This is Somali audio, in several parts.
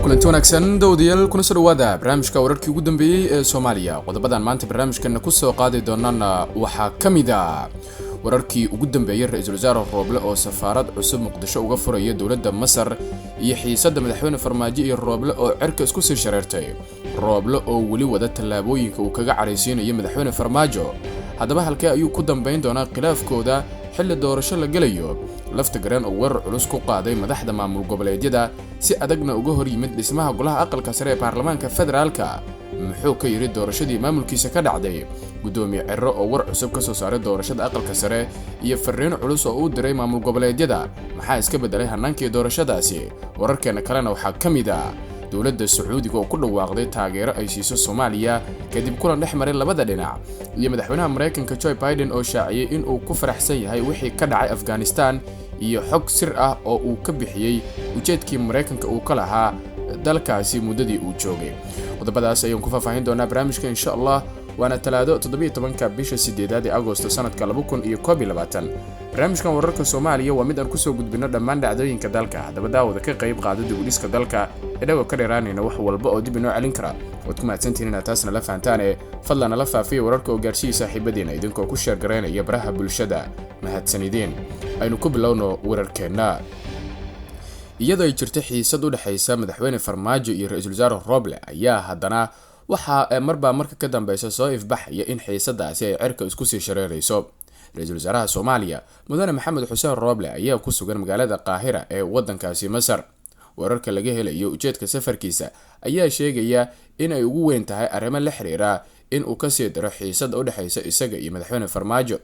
Kulanti wanaagsan dawadayaal, kuna soo dhawaada barnaamijka wararkii ugu dambeeyey ee Soomaaliya. Qodobadan maanta barnaamijkana kusoo qaadi doonana waxaa ka mid a wararkii ugu dambeeyey ra-iisul wasaare Rooble oo safaarad cusub Muqdisho uga furaya dowladda Masar, iyo xiisadda madaxweyne Farmaajo iyo Rooble oo cirka isku sii shareertay, Rooble oo weli wada tallaabooyinka uu kaga caraysiinayo madaxweyne Farmaajo. Haddaba halkee ayuu ku dambayn doonaa khilaafkooda xilli doorasho la gelayo? Lafta Gareen oo weerar culus ku qaaday madaxda maamul goboleedyada, si adagna uga hor yimid dhismaha golaha aqalka sare ee baarlamaanka federaalka, muxuu ka yidhi doorashadii maamulkiisa ka dhacday? Guddoomiye Cirro oo war cusub ka soo saaray doorashada aqalka sare iyo fariin culus oo uu diray maamul goboleedyada, maxaa iska beddelay hannaankii doorashadaasi? Wararkeena kalena waxaa ka mid ah dowladda Sacuudiga oo ku dhawaaqday taageero ay siiso Soomaaliya kadib kulan dhex maray labada dhinac, iyo madaxweynaha Maraykanka Joe Biden oo shaaciyey in uu ku faraxsan yahay wixii ka dhacay Afghanistan, iyo xog sir ah oo uu ka bixiyey ujeedkii Maraykanka uu ka lahaa dalkaasi muddadii uu joogay. Qodobadaas ayaan ku faahfaahin doonaa barnaamijka insha Allah. Waana Talaado, 17-ka bisha 8aad ee Agosto sanadka 2021. Barnaamijkan wararka Soomaaliya waa mid aan kusoo gudbino dhammaan dhacdooyinka dalka. Haddaba daawada, ka qayb qaado dib u dhiska dalka inagoo ka dheeraanayna wax walba oo dib inoo celin kara. Waad ku mahadsantihiin inaad taasna la fahantaane. Fadlan nala faafiya wararka oo gaarsiiya saaxiibadiina idinkoo ku share garaynaya baraha bulshada. Mahadsanideen. Aynu ku bilowno wararkeenna. Iyadoo ay jirto xiisad u dhexaysa madaxweyne Farmaajo iyo ra-iisul wasaare Roble, ayaa haddana waxaa marbaa marka ka dambeysa soo ifbaxaya in xiisadaasi ay cirka isku sii shareerayso. Ra-iisul wasaaraha Soomaaliya mudane Maxamed Xuseen Roble ayaa ku sugan magaalada Qaahira ee wadankaasi Masar. Wararka laga helayo ujeedka safarkiisa ayaa sheegaya in ay ugu weyn tahay arrimo la xiriira in uu kasii daro xiisada u dhexaysa isaga iyo madaxweyne Farmaajo.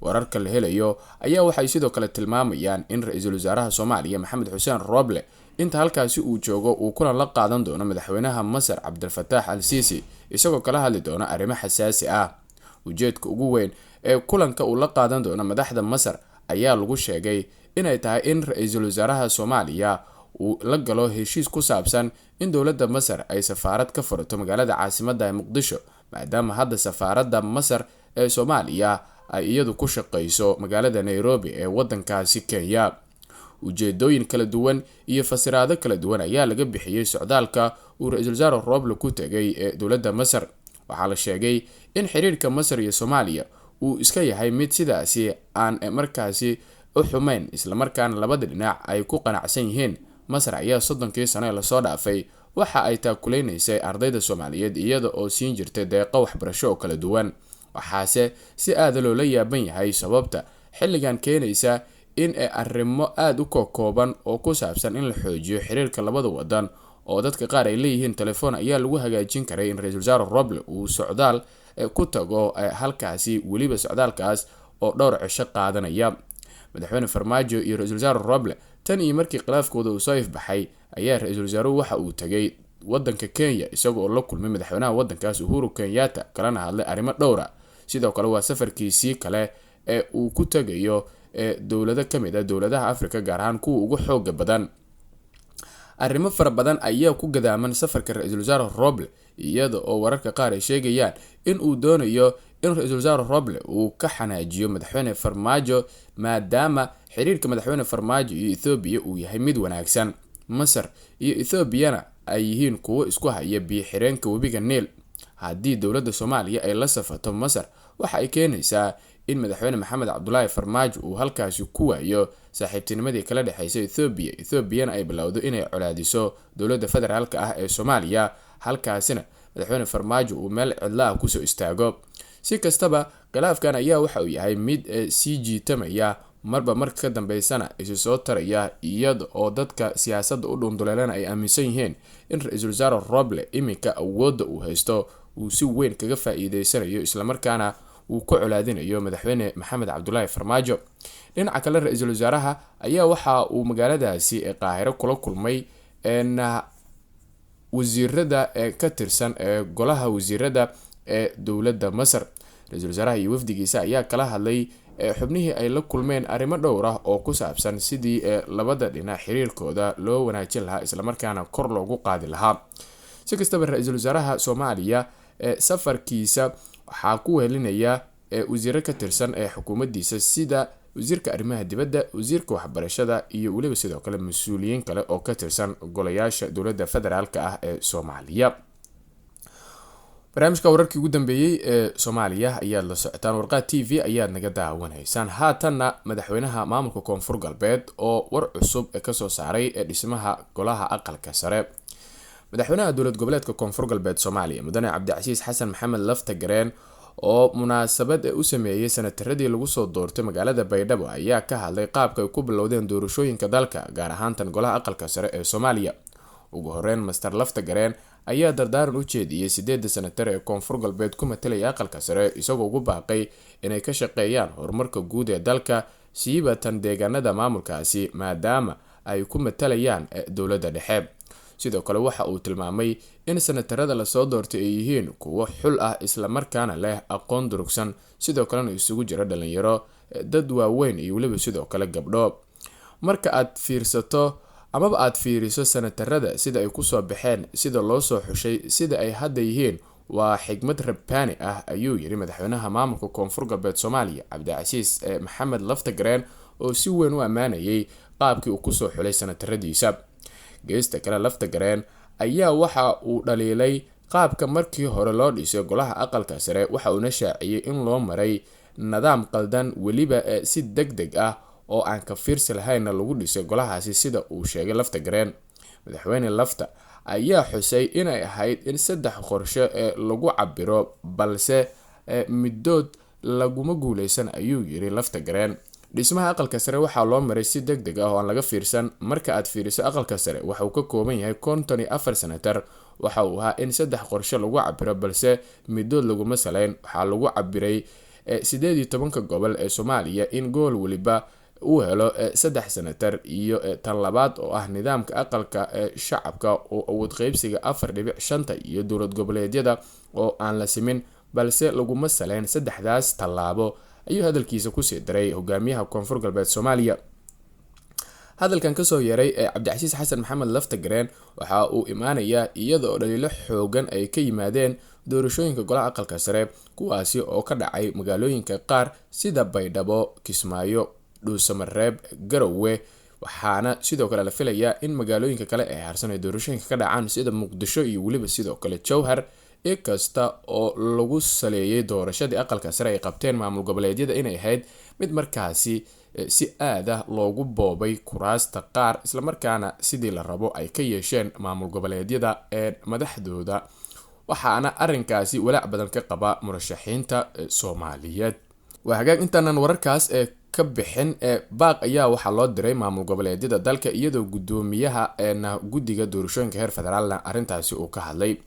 Wararka la helayo ayaa waxay sidoo kale tilmaamayaan in ra-iisul wasaaraha Soomaaliya Maxamed Xuseen Roble inta halkaasi uu joogo uu kulan la qaadan doono madaxweynaha Masar Cabdilfataax Al Siisi, isagoo kala hadli doona arrimo xasaasi ah. Ujeedka ugu weyn ee kulanka uu la qaadan doono madaxda Masar ayaa lagu sheegay inay tahay in ra-iisul wasaaraha Soomaaliya uu la galo heshiis ku saabsan in dowladda Masar ay safaarad ka furato magaalada caasimadda ee Muqdisho, maadaama hadda safaaradda Masar ee Soomaaliya ay iyadu ku shaqeyso magaalada Nairobi ee wadankaasi Kenya. Ujeedooyin kala duwan iyo fasiraado kala duwan ayaa laga bixiyey socdaalka uu ra-iisul wasaare Roble ku tegay ee dowladda Masar. Waxaa la sheegay in xiriirka Masar iyo Soomaaliya uu iska yahay mid sidaasi aan markaasi u xumayn, islamarkaana labada dhinac ay ku qanacsan yihiin. Masar ayaa 30kii sano ee lasoo dhaafay waxa ay taakuleynaysay ardayda Soomaaliyeed, iyada oo siin jirtay deeqo waxbarasho oo kala duwan. Waxaase si aada loola yaaban yahay sababta xilligan keenaysa in arrimo aada u kokooban oo ku saabsan in la xoojiyo xiriirka labada wadan, oo dadka qaar ay leeyihiin telefoon ayaa lagu hagaajin karay, in ra-iisul wasaare Roble uu socdaal ku tago halkaasi, weliba socdaalkaas oo dhowr cisho qaadanaya. Madaxweyne Farmaajo iyo ra-iisul wasaare Roble tan iyo markii khilaafkooda uu soo ifbaxay ayaa ra-iisul wasaaruhu waxa uu tegay wadanka Kenya, isaga oo la kulmay madaxweynaha wadankaas Uhuru Kenyatta, kalena hadlay arrimo dhowra. Sidoo kale waa safarkiisii kale ee uu ku tagayo ee dowlado ka mid ah dowladaha Africa, gaar ahaan kuwa ugu xooga badan. Arrimo fara badan ayaa ku gadaaman safarka ra-iisul wasaare Roble, iyada oo wararka qaar ay sheegayaan in uu doonayo in ra-iisul wasaare Roble uu ka xanaajiyo madaxweyne Farmaajo, maadaama xiriirka madaxweyne Farmaajo iyo Ethoobiya uu yahay mid wanaagsan, Masar iyo Ethoobiyana ay yihiin kuwo isku haya biyo xireenka webiga Niil. Haddii dowladda Soomaaliya ay la safato Masar, waxa ay keenaysaa in madaxweyne Maxamed Cabdulaahi Farmaajo uu halkaasi ku waayo saaxiibtinimadii kala dhexeysa Ethoobiya, Ethoobiyana ay bilowdo inay colaadiso dowladda federaalka ah ee Soomaaliya, halkaasina madaxweyne Farmaajo uu meel cidla ah kusoo istaago. Si kastaba, khilaafkan ayaa waxa uu yahay mid sii jiitamaya, marba marka ka dambeysana isu soo taraya, iyada oo dadka siyaasadda u dhuunduleelana ay aaminsan yihiin in ra-iisul wasaare Roble iminka awoodda uu haysto uu si weyn kaga faa-iideysanayo, islamarkaana uu ku colaadinayo madaxweyne Maxamed Cabdulaahi Farmaajo. Dhinaca kale, ra-iisul wasaaraha ayaa waxa uu magaaladaasi ee Qaahiro kula kulmay wasiirada ee ka tirsan ee golaha wasiirada ee dowladda Masar. Ra-iisul wasaaraha iyo wafdigiisa ayaa kala hadlay xubnihii ay la kulmeen arrimo dhowr ah oo ku saabsan sidii labada dhinac xiriirkooda loo wanaajin lahaa, islamarkaana kor loogu qaadi lahaa. Si kastaba, ra-iisul wasaaraha Soomaaliya safarkiisa waxaa ku wehelinaya wasiiro ka tirsan ee xukuumaddiisa sida wasiirka arrimaha dibadda, wasiirka waxbarashada iyo weliba sidoo kale mas-uuliyiin kale oo ka tirsan golayaasha dowladda federaalk ah ee Soomaaliya. Barnaamijka wararkii ugu dambeeyey ee Soomaaliya ayaad la socotaan, Warqaad TV ayaad naga daawanaysaan. Haatanna madaxweynaha maamulka Koonfur Galbeed oo war cusub kasoo saaray ee dhismaha golaha aqalka sare. Madaxweynaha dowlad goboleedka Koonfur Galbeed Soomaaliya, mudane Cabdicasiis Xasan Maxamed Lafta Gareen, oo munaasabad u sameeyey sanataradii lagu soo doortay magaalada Baydhabo, ayaa ka hadlay qaabka ay ku bilowdeen doorashooyinka dalka, gaar ahaantan golaha aqalka sare ee Soomaaliya. Ugu horeyn, Master Lafta Gareen ayaa dardaaran u jeediyey 8 sanatar ee Koonfur Galbeed ku matalaya aqalka sare, isagoo ugu baaqay inay ka shaqeeyaan horumarka guud ee dalka, siibatan deegaanada maamulkaasi, maadaama ay ku matalayaan dowladda dhexe. Sidoo kale waxa uu tilmaamay in sanatarada lasoo doortay ay yihiin kuwo xul ah, islamarkaana leh aqoon durugsan, sidoo kalena isugu jira dhalinyaro, dad waaweyn iyo weliba sidoo kale gabdho. Marka aad fiirsato amaba aad fiiriso sanatarada, sida ay kusoo baxeen, sida loo soo xushay, sida ay hadda yihiin, waa xigmad rabbaani ah, ayuu yiri madaxweynaha maamulka Koonfur Galbeed Soomaaliya Cabdicasiis Maxamed Laftagareen, oo si weyn u ammaanayay qaabkii uu kusoo xulay sanataradiisa. Geesta kale, Laftagareen ayaa waxa uu dhaliilay qaabka markii hore loo dhisay golaha aqalka sare, waxa uuna shaaciyey in loo maray nidaam qaldan, weliba si deg deg ah oo aan ka fiirsi lahaynna lagu dhisay golahaasi, sida uu sheegay Laftagareen. Madaxweyne Lafta ayaa xusay inay ahayd in 3 qorshe ee lagu cabiro, balse midood laguma guuleysan, ayuu yiri Laftagareen. Dhismaha aqalka sare waxaa loo maray si deg deg ah oo aan laga fiirsan. Marka aad fiiriso aqalka sare, waxa uu ka kooban yahay 54 sanatar. Waxa uu ahaa in 3 qorshe lagu cabiro, balse midood laguma saleyn. Waxaa lagu cabiray 18-ka gobol ee Soomaaliya in gobol weliba uu helo 3 sanatar, iyo tan labaad oo ah nidaamka aqalka shacabka oo awood qeybsiga 4.5 iyo dowlad goboleedyada oo aan la simin, balse laguma saleyn 3daas tallaabo, ayuu hadalkiisa kusii daray hogaamiyaha Koonfur Galbeed Soomaaliya. Hadalkan kasoo yaray ee Cabdicasiis Xasan Maxamed Laftagareen waxa uu imaanayaa iyada oo dhaliilo xoogan ay ka yimaadeen doorashooyinka golaha aqalka sare, kuwaasi oo ka dhacay magaalooyinka qaar sida Baydhabo, Kismaayo, Dhuusamareeb, Garowe, waxaana sidoo kale la filayaa in magaalooyinka kale ee harsan ay doorashooyinka ka dhacaan sida Muqdisho iyo weliba sidoo kale Jowhar. Inkasta oo lagu saleeyay doorashadii aqalka sare ay qabteen maamul goboleedyada inay ahayd mid markaasi si aad ah loogu boobay kuraasta qaar, islamarkaana sidii la rabo ay ka yeesheen maamul goboleedyada ee madaxdooda, waxaana arrinkaasi walaac badan ka qaba murashaxiinta Soomaaliyeed. Waa hagaag, intaanan wararkaas ee ka bixin, baaq ayaa waxaa loo diray maamul goboleedyada dalka, iyadoo gudoomiyaha guddiga doorashooyinka heer federaalna arrintaasi uu ka hadlay.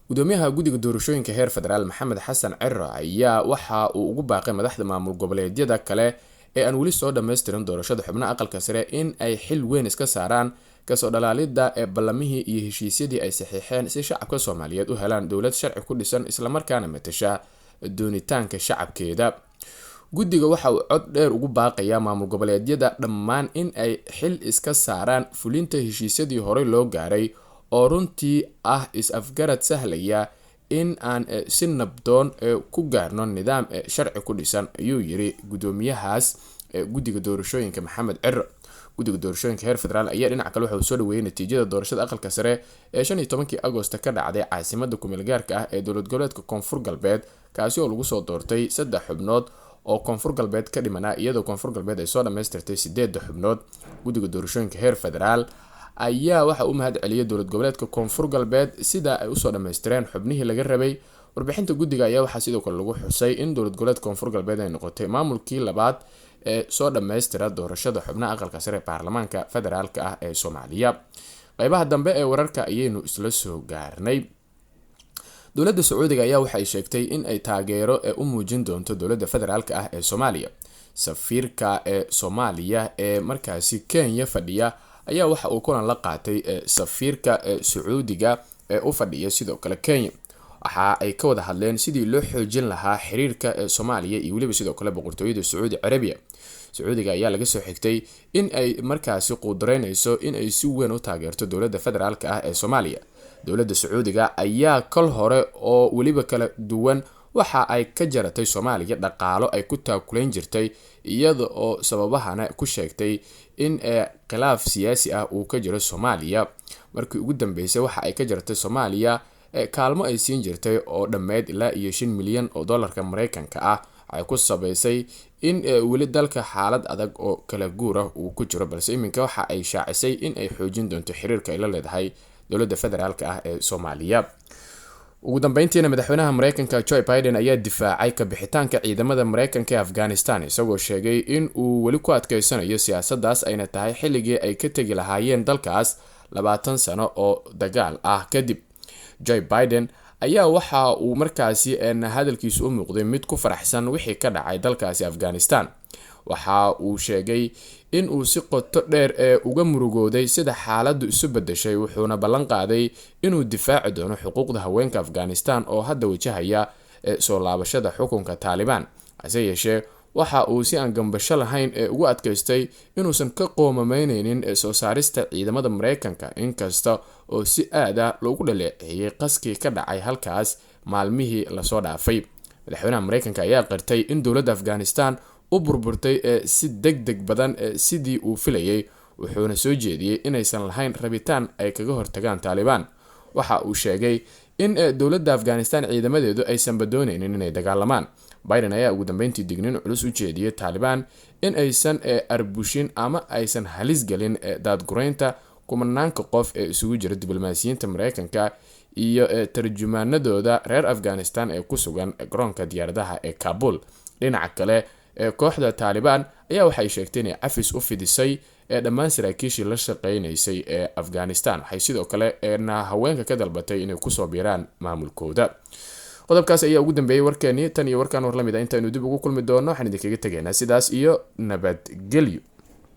Gudoomiyaha guddiga doorashooyinka heer federaal Maxamed Xasan Ciro ayaa waxa uu ugu baaqay madaxda maamul goboleedyada kale ee aan weli soo dhammaystirin doorashada xubnaha aqalka sare in ay xil weyn iska saaraan kasoo dhalaalidda ee ballamihii iyo heshiisyadii ay saxiixeen, si shacabka Soomaaliyeed u helaan dowlad sharci ku dhisan, islamarkaana matasha doonitaanka shacabkeeda. Guddiga waxa uu cod dheer ugu baaqayaa maamul goboleedyada dhammaan in ay xil iska saaraan fulinta heshiisyadii horey loo gaaray, oo runtii ah is-afgarad sahlaya in aan si nabdoon ku gaarno nidaam sharci ku dhisan, ayuu yiri gudoomiyahaas guddiga doorashooyinka Maxamed Ciro. Guddiga doorashooyinka heer federaal ayaa dhinaca kale waxa uu soo dhaweeyey natiijada doorashada aqalka sare ee 15-kii Agoosto ka dhacday caasimada kumeel gaarka ah ee dowlad goboleedka Koonfur Galbeed, kaasi oo lagu soo doortay 3 xubnood oo Koonfur Galbeed ka dhimanaa, iyadoo Koonfur Galbeed ay soo dhammaystirtay 8 xubnood. Guddiga doorashooyinka heer federaal ayaa waxa uu mahad celiyay dowlad goboleedka Koonfur Galbeed sida ay usoo dhammaystireen xubnihii laga rabay. Warbixinta guddiga ayaa waxaa sidoo kale lagu xusay in dowlad goboleedka Koonfur Galbeed ay noqotay maamulkii labaad ee soo dhammaystira doorashada xubnaha aqalka sare ee baarlamaanka federaalka ah ee Soomaaliya. Qeybaha dambe ee wararka ayaynu isla soo gaarnay. Dowladda Sacuudiga ayaa waxay sheegtay in ay taageero ee u muujin doonto dowladda federaalka ah ee Soomaaliya. Safiirka ee Soomaaliya ee markaasi Kenya fadhiya ayaa waxa uu kulan la qaatay safiirka Sacuudiga ee u fadhiya sidoo kale Kenya. Waxa ay ka wada hadleen sidii loo xoojin lahaa xiriirka ee Soomaaliya iyo weliba sidoo kale boqortooyada Sacuudi Carabiya. Sacuudiga ayaa laga soo xigtay in ay markaasi quudareynayso in ay si weyn u taageerto dowladda federaalka ah ee Soomaaliya. Dowladda Sacuudiga ayaa kol hore oo weliba kala duwan Waxa ay ka jaratay Soomaaliya dhaqaalo ay ku taakulayn jirtay, iyada oo sababahana ku sheegtay in khilaaf siyaasi ah uu ka jiro Soomaaliya. Markii ugu dambeysay waxa ay ka jaratay Soomaaliya kaalmo ay siin jirtay oo dhammeyd ilaa iyo 5 milyan oo dollarka Mareykanka ah. Waxay ku sabaysay in weli dalka xaalad adag oo kala guur ah uu ku jiro, balse iminka waxa ay shaacisay in ay xoojin doonto xiriirka ay la leedahay dowladda federaalka ah ee Soomaaliya. Ugu dambeyntiina, madaxweynaha Mareykanka Joe Biden ayaa difaacay kabixitaanka ciidamada Mareykanka ee Afghanistan, isagoo sheegay in uu weli ku adkeysanayo siyaasaddaas, ayna tahay xilligii ay ka tegi lahaayeen dalkaas 20 sano oo dagaal ah kadib. Joe Biden ayaa waxa uu markaasi hadalkiisu u muuqday mid ku faraxsan wixii ka dhacay dalkaasi Afghanistan. Waxa uu sheegay in uu si qoto dheer ee uga murugooday sida xaaladdu isu bedeshay, wuxuuna ballan qaaday inuu difaaci doono xuquuqda haweenka Afghanistan oo hadda wajahaya soo laabashada xukunka Taalibaan. Hase yeeshee, waxa uu si aan gambasho lahayn ee ugu adkaystay inuusan ka qoomamayneynin soo saarista ciidamada Mareykanka, inkasta oo si aad ah loogu dhaleeceeyay qaskii ka dhacay halkaas maalmihii lasoo dhaafay. Madaxweynaha Mareykanka ayaa qirtay in dowladda Afghanistan u burburtay si deg deg badan sidii uu filayay, wuxuuna soo jeediyey inaysan lahayn rabitaan ay kaga hortagaan Taalibaan. Waxa uu sheegay in dowladda Afghanistan ciidamadeedu aysanba dooneynin inay dagaalamaan. Biden ayaa ugu dambeyntii digniin culus u jeediyey Taalibaan in aysan arbushin ama aysan halis gelin daadgureynta kumanaanka qof ee isugu jira diblomaasiyiinta Mareykanka iyo tarjumaanadooda reer Afghanistan ee ku sugan garoonka diyaaradaha ee Kabul. Dhinaca kale, kooxda Taalibaan ayaa waxay sheegtay inay cafis u fidisay ee dhammaan saraakiishii la shaqeynaysay ee Afghanistan. Waxay sidoo kale na haweenka ka dalbatay inay kusoo biiraan maamulkooda. Qodobkaas ayaa ugu dambeeyey warkeenii. Tan iyo warkaan war lamid a intaynu dib ugu kulmi doono, waxaan idinkaga tegaynaa sidaas iyo nabadgelyo.